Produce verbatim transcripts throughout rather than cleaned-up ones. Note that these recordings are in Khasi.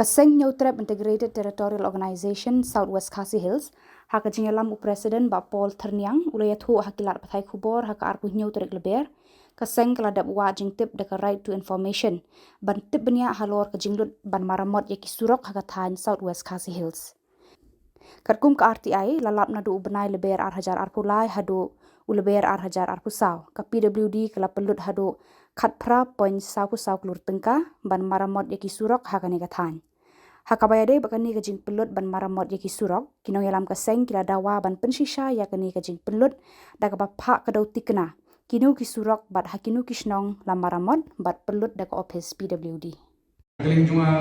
Ka seng Hynñiewtrep Integrated Territorial Organization South West Khasi Hills, ha ka jingïalam u President Bah Paul Thyrniang, u la ïathuh ha ki lad pathai khubor ha ka arphew hynñiew tarik Lber, ka seng ka la dep wad jingtip da ka Right to Information ban tip bniah halor ka jinglut ban maramot ïa ki surok ha ka thaiñ South West Khasi Hills. Katkum ka R T I, la lap naduh u bnai Lber ar hajar arphew lai haduh u Lber ar hajar arphew saw, ka P W D ka la pynlut haduh khatphra point saw phew saw klur tyngka ban maramot ïa ki surok ha kane ka thaiñ. Ha kaba ïadei bad kane ka jingpynlut ban maramot ïa ki surok, ki nongïalam ka seng ki la dawa ban pynshisha ïa kane ka jingpynlut da kaba phah ka daw thikna kino ki surok bad ha kino ki shnong la maramot bad pynlut da ka ophis P W D. Ka liang jong nga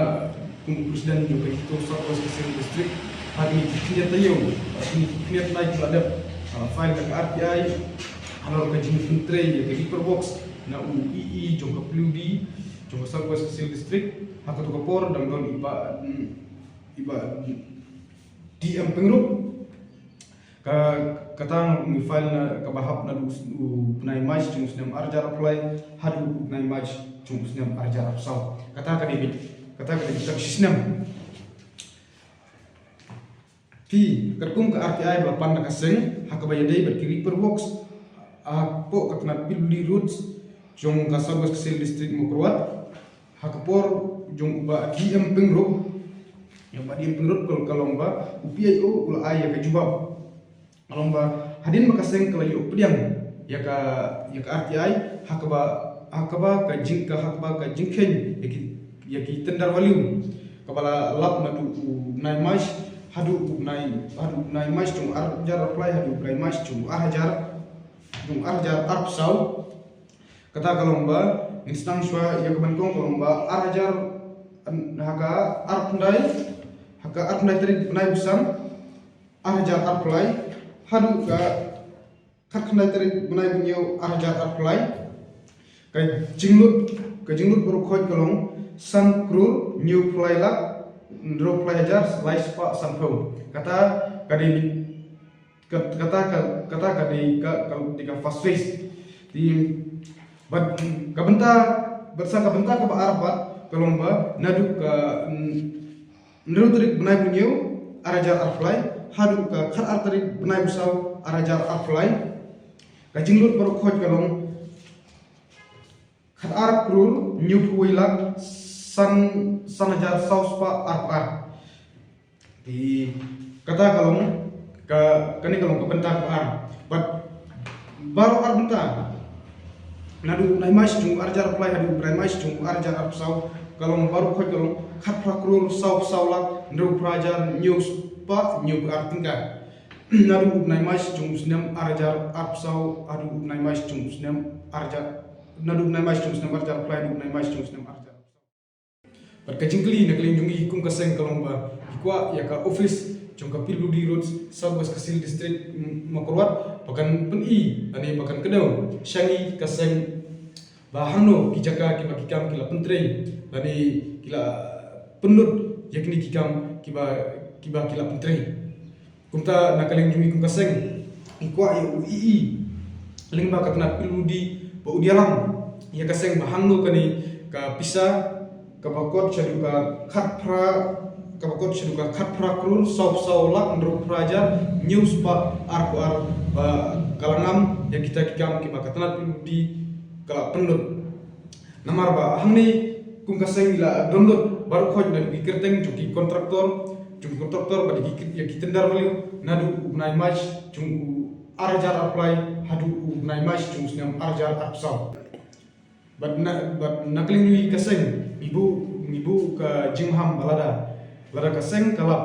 kum u President jong ka HITO South West Khasi Hills District, ha kine ki khyndiat taïew, ha kine ki khyndiat bnai ki la dep, ah, file da ka R T I halor ka jingpyntrei ïa ka paper works na u E E jong ka P W D jong ka South West Khasi Hills District. Ha kato ka por dang don i Bah, mm, i Bah, mm, D M Pyngrope. Ka, kata ngi file na kaba hap naduh u bnai March jong u snem ar hajar arphew lai haduh u bnai March jong u snem ar hajar arphew saw. Kata ka dei beit, kata ka dei beit tang shi snem. Te katkum ka R T I ba la pan da ka seng ha kaba ïadei bad ki paper works hapoh ka tnat P W D Roads jong ka South West Khasi Hills District Mawkyrwat, ha ka por jong u Bah D M Pyngrope, ïa u Bah D M Pyngrope ka, ka long ba u P I O u la ai ïa ka jubab. Ka long ba hadien ba ka seng ka la ïoh pdiang ïa ka, ïa ka R T I, ha kaba, ha kaba ka jing, ka, ha kaba ka jingkheiñ ïa ki, ïa ki tender value, kaba la lap naduh u bnai March haduh u bnai, haduh u bnai March jong ar hajar arphew lai haduh u bnai March jong ar hajar, jong ar hajar arphew saw. Kata ka long ba ngin sdang shuwa ïa ka ban kong, ka long ba ar hajar, ha ka arphew khyndai, ha ka arphew khyndai tarik bnai Busan ar hajar arphew lai haduh ka khatkhyndai tarik bnai Hynñiew ar hajar arphew lai. Ka jinglut, ka jinglut baroh khoit ka long san klur hynñiew phew lai lak hynriewphew lai hajar lai spah sanphew. Kata ka dei, ka, kata ka, kata ka dei ka, ka dei ka first phase. Te bad ka bynta, bad sa ka bynta kaba ar pat ka long ba naduh ka, mm, hynriew tarik bnai Hynñiew ar hajar arphew lai haduh ka khatar tarik bnai Busaw ar hajar arphew lai. Ka jinglut baroh khoit ka long khatar klur hynñiew phew wei lak san, san hajar saw spah arphew ar. Te kata ka long ka, kane ka long ka bynta kaba ar. Bad baroh ar bynta, naduh u bnai March jong u ar hajar arphew lai haduh u bnai March jong u ar hajar arphew saw, ka long baroh khoit ka long khatphra klur saw phew saw lak hynriewphew phra hajar hynñiew spah hynñiewphew ar tyngka. Naduh u bnai March jong u snem ar hajar arphew saw haduh u bnai March jong u snem ar hajar, naduh u bnai March jong u snem ar hajar arphew lai haduh u bnai March jong u snem ar hajar. Bad ka jingkylli na ka liang jong ngi kum ka seng ka long ba ngi kwah ïa ka office jong ka P W D Roads South West Khasi Hills District, mm, Mawkyrwat, ba kan pyni lane ba kan kdew sha ngi ka seng ba hangno ki jaka kiba ki kam ki la pyntrei lane ki la pynlut ïa kine ki kam kiba, kiba ki la pyntrei. Kumta na ka liang jong ngi kum ka seng ngi kwah ïa u E E lyngba ka tnat P W D ba un ïalam ïa ka seng ba hangno kane ka pisa kaba kot shaduh ka khatphra, kaba kot shaduh ka khatphra klur saw phew saw lak hynriewphew phra hajar hynñiew spah arphew ar ba ka la ngam ïa kita ki kam kiba ka tnat P W D ka la pynlut. Namar ba hangne kum ka seng ngi la download baroh khoit naduh ki kyrteng jong ki contractor, jong ki contractor bad ïa ki, ïa ki tender value naduh u bnai March jong u ar hajar arphew lai haduh u bnai March jong u snem ar hajar arphew saw. Bad na, bad na ka liang jong ngi ka seng ngi buh, ngi buh ka jingmaham ba lada, lada ka seng ka lap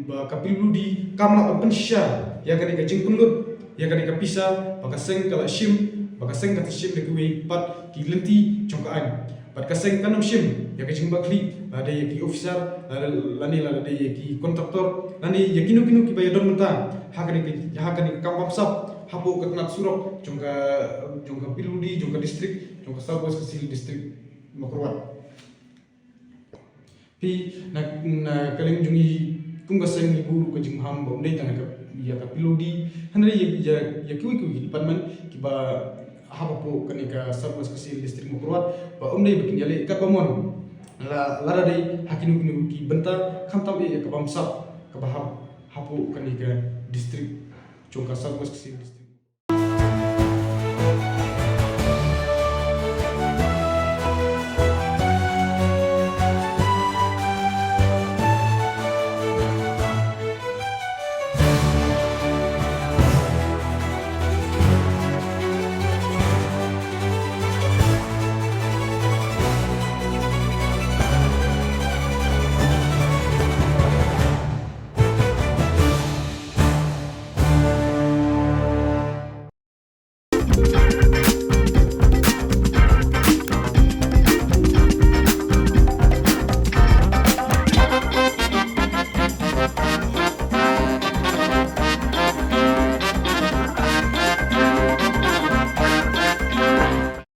ba ka P W D kam lah ban pynshisha ïa kane ka jingpynlut ïa kane ka pisa ba ka seng ka la shim, ba ka seng ka shim da kiwei pat ki lynti jong ka aiñ. Bad ka seng kan ym shim ïa ka jingbakhlieh lada ïa ki officer lada, lane lada ïa ki contractor lane ïa kino kino kiba ïadon bynta ha kane ka, ha kane ka kam bamsap hapoh ka tnat surok jong ka, jong ka P W D, jong ka district, jong ka South West Khasi Hills District Mawkyrwat. Phi, na, na ka liang jong ngi kum ka seng ngi buh ruh ka jingmaham ba ym dei tang ïa ka P W D, hynrei ïa, ïa, ïa kiwei kiwei ki department kiba hap hapoh kane ka South West Khasi Hills District Mawkyrwat ba ym dei ba kin ïaleh katba mon. la lada dei ha kino kino ki bynta, khamtam ïa ka bamsap kaba hap hapoh kane ka district jong ka South West Khasi Hills District.